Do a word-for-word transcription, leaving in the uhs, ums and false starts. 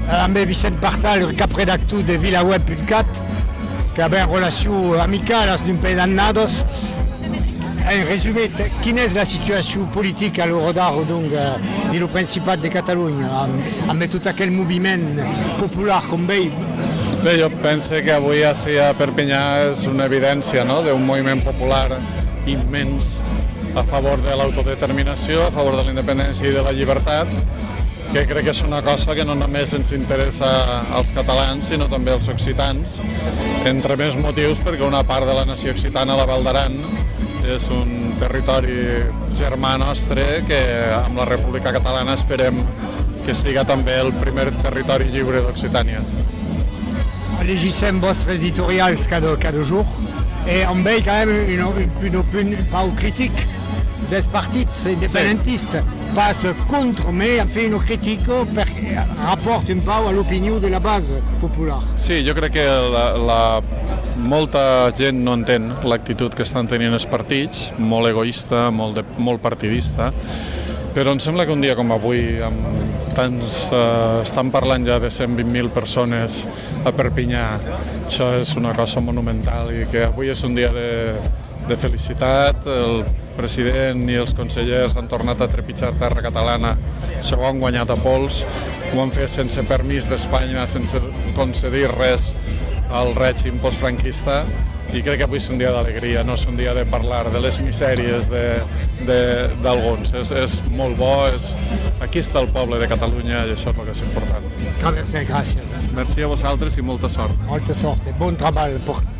Ambe Vicent Partal, cap redactor de vilaweb punt cat, qu'avèm relacions amicalas d'un parelh d'annadas. En resumit, quina es la situacion politica a l'ora d'ara, donc, eh, dins lo Principat de Catalonha, amb, amb tot aquel moviment popular, com vei? Bé, jo pense que avui ací a Perpinyà és una evidència, no?, d'un moviment popular immens a favor de l'autodeterminació, a favor de la independència i de la llibertat, que crec que és una cosa que no només ens interessa als catalans, sinó també als occitans, entre més motius perquè una part de la nació occitana, la Val d'Aran, és un territori germà nostre que amb la República Catalana esperem que siga també el primer territori lliure d'Occitània. Legissèm vòstres editorials cada, cada jorn e en vei quand même un, un, un punt un pauc critic dels partits independentistas, pas contra, mai enfin una critica per rapòrt un pauc a l'opinion de la basa popular. Sí, jo crec que la, la, molta gent no entén l'actitud que estan tenint els partits, molt egoista, molt de, molt partidista, però em sembla que un dia com avui, amb tants, eh, estan parlant ja de cent vint mil persones a Perpinyà, això és una cosa monumental i que avui és un dia de, de felicitat. El president i els consellers han tornat a trepitjar terra catalana, se ho han guanyat a pols, ho han fet sense permís d'Espanya, sense concedir res al règim postfranquista, i crec que avui és un dia d'alegria, no és un dia de parlar de les misèries de, de, d'alguns. És, és molt bo, és, aquí està el poble de Catalunya i això és el que és important. Traversé, gràcies. Merci a vosaltres i molta sort. Molta sort e bon trabalh per